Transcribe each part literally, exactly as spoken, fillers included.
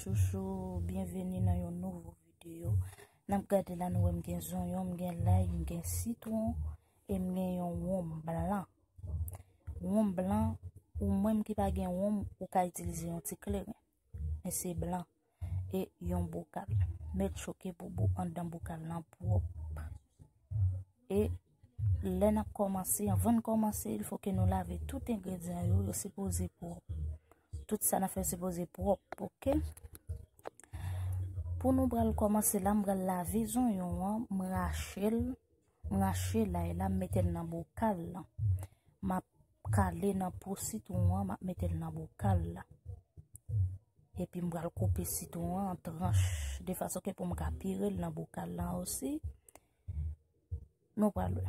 Chouchou, byenveni nan yon nouvo videyo. N ap gade la, nou wè m gen zonyon, m gen lay, m gen sitwon, e m gen yon wonm blan. Wonm blan, ou menm ki pa gen wonm, ou ka itilize yon ti kleren. Men se blan. E yon bokal. Met choke bobo anndan bokal lan pwòp. E lè n ap kòmanse, anvan n kòmanse, il fo ke nou lave tout engredyan yo, yo sipoze pwòp. Tout sa n ap fè sipoze pwòp, oke? Pou nou pral kòmanse la, m pral lave zonyon an, m rache l, m rache lay la, m mete l nan bokal lan. M ap kale nan po sitwon an, m ap mete l nan bokal la. Epi m pral koupe sitwon an an tranch, de fason ke pou m ka pire l nan bokal lan osi. Nou pral wè.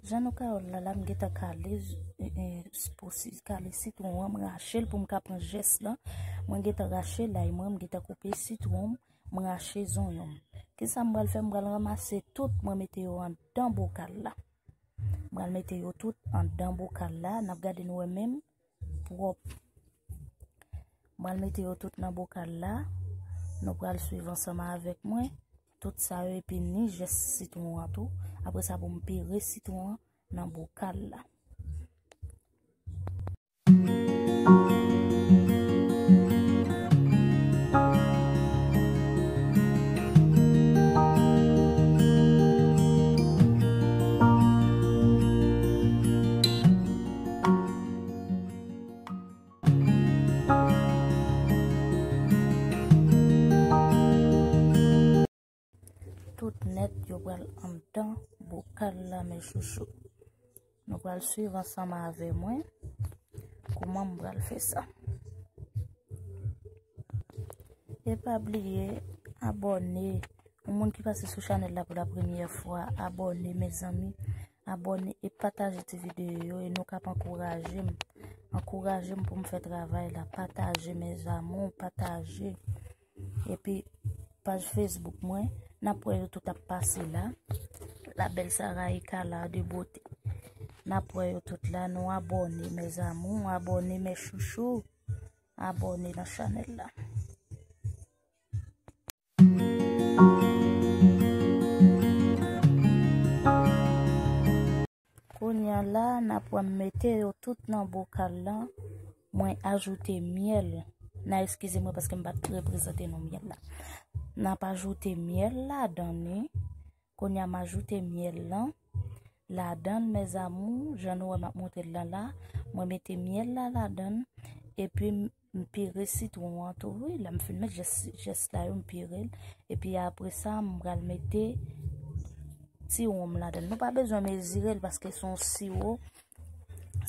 Jan nou ka wè l la, la m gentan kale, e, e, s-, pou si-, kale sitwon an, m rache l pou m ka pran jès lan. Mwen gentan rache lay mwen, m gentan koupe sitwon m, m rache zonyon m. Kisa m pral fè? M pral ranmase tout, mwen mete yo anndan bokal la. M pral mete yo tout anndan bokal la, n ap gade nou wè menm pwòp. M pral mete yo tout nan bokal la. Nou pral swiv ansanm avèk mwen. Tout sa yo epi ni jès sitwon an tou. Apre sa pou m pire sitwon an nan bokal la. Tout nèt yo pral anndan bokal la, mes chouchous. Nou pral swiv ansanm avè mwen kouman m pral fè sa. E pa bliye abòne. Yon moun ki pase sou chanèl la pou la premyè fwa, abòne, mezanmi. Abòne e pataje ti videyo yo, e nou k ap ankouraje m. Ankouraje m pou m fè travay la. Pataje, mes amours, pataje. Epi, paj Facebook mwen, n ap wè yo tout ap pase la. La belle Sarah Ekala de beauté. N ap wè yo tout la, nou abòne, mes amours, abòne, mes chouchous. Abòne nan chanèl la. Kounye a la, n ap wè m mete yo tout nan bokal lan. Mwen ajoute myèl. N a eskize mwen paske m pa t reprezante nou myèl la. N ap ajoute myèl ladan li. Kounye a, m ajoute myèl lan ladan l, mes amours, jan nou wè m ap montre l lan la. Mwen mete myèl la ladan l, epi m, m pire sitwon an tou, wi. Lè m fin met jès, jès la yo, m pire l. Epi apre sa, m pral mete ti wonm ladan l. Nou pa bezwen mezire l paske se yon siwo.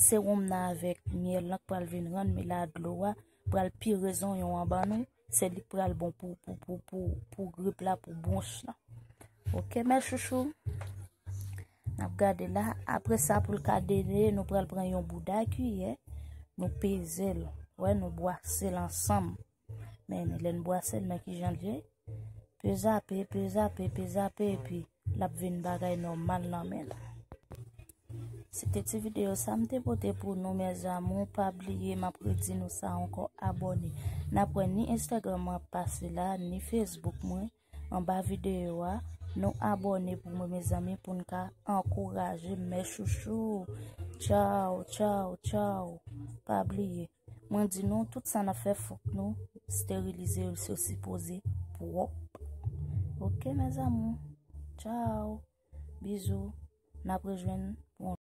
Se wonm nan avèk myèl lan k pral vin rann, men la dlo a pral pire zonyon an ban nou. Se li k pral bon pou, pou, pou, pou, pou grip la, pou bwonch lan. Oke, mes chouchous. N ap gade la. Apre sa, pou l ka dele, nou pral pran yon bouda kiyè. Nou peze l. Wè, nou bwase l ansanm. Men, lè n bwase l, men kijan l ye. Pezape, pezape, pezape, epi l ap vin bagay nòmal nan men l. Se te ti videyo sa m te pote pou nou, mes amours. Pa bliye, m ap redi nou sa ankò, abòne. N ap wè ni Instagram mwen ap pase la, ni Facebook mwen. Anba videyo a, nou abòne pou mwen, mezanmi, pou n ka ankouraje m, mes chouchous. Tchaw, tchaw, tchaw. Pa bliye. Mwen di nou, tout sa n ap fè, fòk nou sterilize yo, yo sipoze pwòp. Oke, mes amours. Tchaw. Bizou. N ap rejwenn